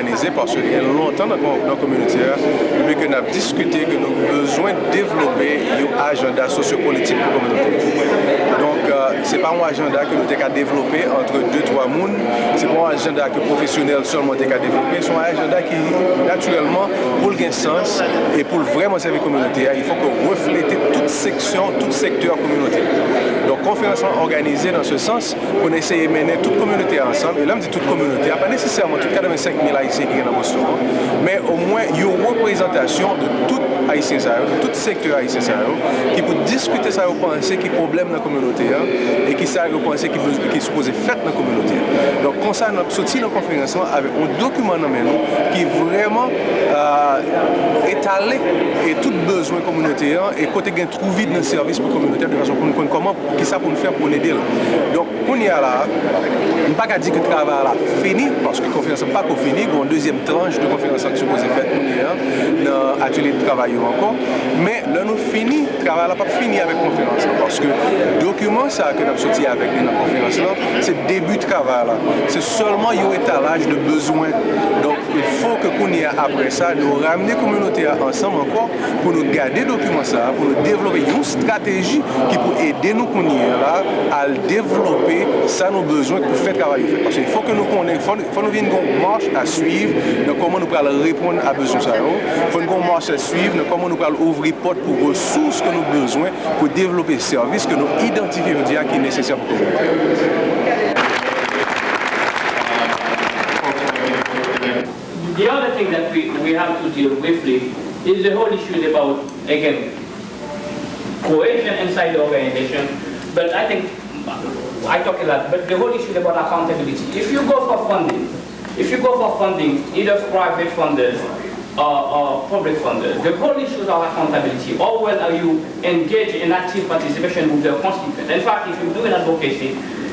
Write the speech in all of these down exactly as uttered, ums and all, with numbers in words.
òganize, paske gen lontan nan, nan kominote a, depi ke n ap diskite ke nou bezwen devlope yon ajanda sosyopolitik pou kominote a. Donk, euh, se pa yon ajanda ke nou te ka devlope antre de, twa moun, se pa yon ajanda ke pwofesyonèl sèlman te ka devlope, se yon ajanda ki, natirèlman, pou l gen sans e pou l vrèman sèvi kominote a, il faut que reflete tout seksyon, tout sektè kominote a. Donk, konferans lan òganize nan se sans, pou n eseye mennen tout kominote a ansanm. E lè m di tout kominote a, pa nesesèman tout katrevensenk mil Ayisyen ki gen nan Boston an, men omwen yon reprezantasyon de tout Ayisyen sa yo, de tout sektè Ayisyen sa yo, ki pou diskite sa yo panse ki pwoblèm nan kominote a, e ki sa yo panse ki, ki sipoze fèt nan kominote a. Donk, konsa, n ap soti nan konferans lan avèk yon dokiman nan men nou ki vrèman, euh, etale e tout bezwen kominote a e kote gen twou vid nan sèvis pou kominote a, de fason pou nou konn kòman, kisa pou nou fè pou n ede l. Donk, kounye a la, m pa ka di ke travay la fini, paske konferans lan pako fini, gen yon dezyèm tranch de konferans lan ki sipoze fèt kounye a nan atelye de travay yo ankò. Men, lè nou fini, travay la p ap fini avèk konferans lan, paske dokiman sa a ke n ap soti avèk li nan konferans lan, se debi travay la. Se sèlman yon etalaj de bezwen. Donk, il faut que kounye a, apre sa, nou ramne kominote a ansanm ankò, pou nou gade dokiman sa a, pou nou devlope yon estrateji ki pou ede nou kounye a la al devlope sa nou bezwen pou fè travay yo fèt. Paske fò ke nou konnen, fò, fò nou vin gon march a swiv nan kòman nou pral reponn a bezwen sa yo. Fò n gon march a swiv nan kòman nou pral ouvri pòt pou resous ke nou bezwen pou devlope sèvis ke nou idantifye jodi a ki nesesè pou kominote a. The other thing that we, we have to deal briefly is the whole issue about, again, cohesion inside the organization. But I think I talk a lot, but the whole issue about accountability. If you go for funding, if you go for funding, either private funders or, or public funders, the whole issue of accountability. How well are you engaged in active participation with the constituents? In fact, if you do an advocacy,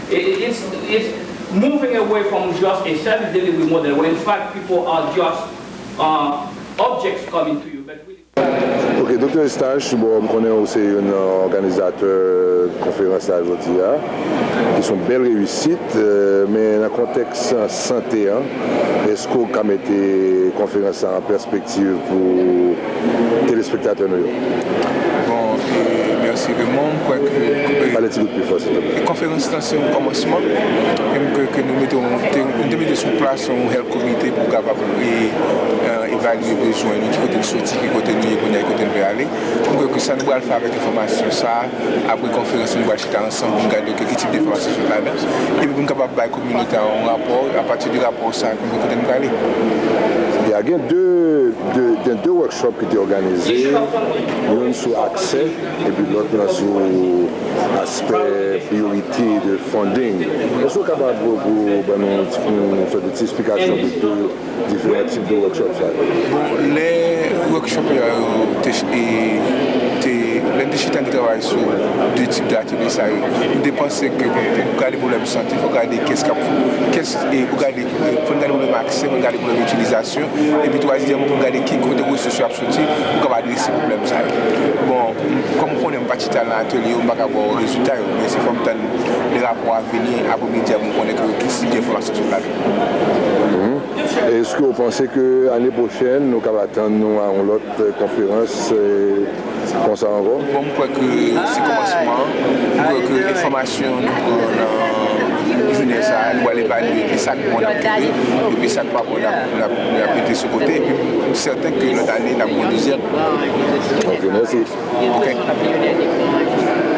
it, it's, it's moving away from just a service delivery model where in fact people are just uh, objects coming to you, but really. Ok, Doktè Eustache, bon, m konnen ou se youn nan òganizatè konferans la jodi a, ki se yon bèl reyisit, men nan kontèks sante an, èske w ka mete konferans la an pèspektiv pou telespektatè nou yo? Bon, e, mèsi Raymond. M kwè ke Pale ti bout pi fò, silvouplè. Konferans lan se yon kòmansman. E m kwè ke nou mete, nou te mete sou plas yon health committee pou kapab e, e, evalye bezwen nou, ki kote n soti, ki kote n ye kounye a, ki kote n vle ale. M kwè ke sa nou pral fè avèk enfòmasyon sa a, apre konferans nou pral chita ansanm pou n gade ki tip de enfòmasyon sot ladan, epi pou n kapab bay kominote a yon rapò, apati de rapò sa a, pou n kote n prale. Ya gen de, de, gen de workshop ki te òganize, youn sou aksè, epi lòt lan sou aspè priyorite de funding. Èske w kapab pou, pou ban nou yon sòt de ti esplikasyon de de diferan tip de workshop sa yo? Bon, lè workshop yo te, e, te, lè n te chita n te travay sou de tip de atelye sa yo, nou te panse ke pou gade pwoblèm sante, fò gade kiyès k ap, kiyès, e, pou gade, e, fò n gade pwoblèm aksè, fò n gade pwoblèm itilizasyon, epi twazyèm pou n gade ki kote resous yo ap soti pou kapab adrese pwoblèm sa yo. Bon, kòm ou konnen m pa t chita nan atelye yo, m pa ka ba w rezilta yo, men se fò m tann lè rapò a vini apre midi a pou m konnen ki tip de enfòmasyon sot ladan. Èske w panse ke ane pwochèn nou kapab atann nou a yon lòt konferans konsa ankò? Bon, m kwè ke se kòmansman. M kwè ke enfòmasyon nou pran nan jounen sa a, nou pral evalye epi sa k bon n ap kenbe, epi sa k pa bon n ap, n ap, n ap mete sou kote, epi m sèten ke lòt ane n ap gon dezyèm. Ok, mèsi. Ok.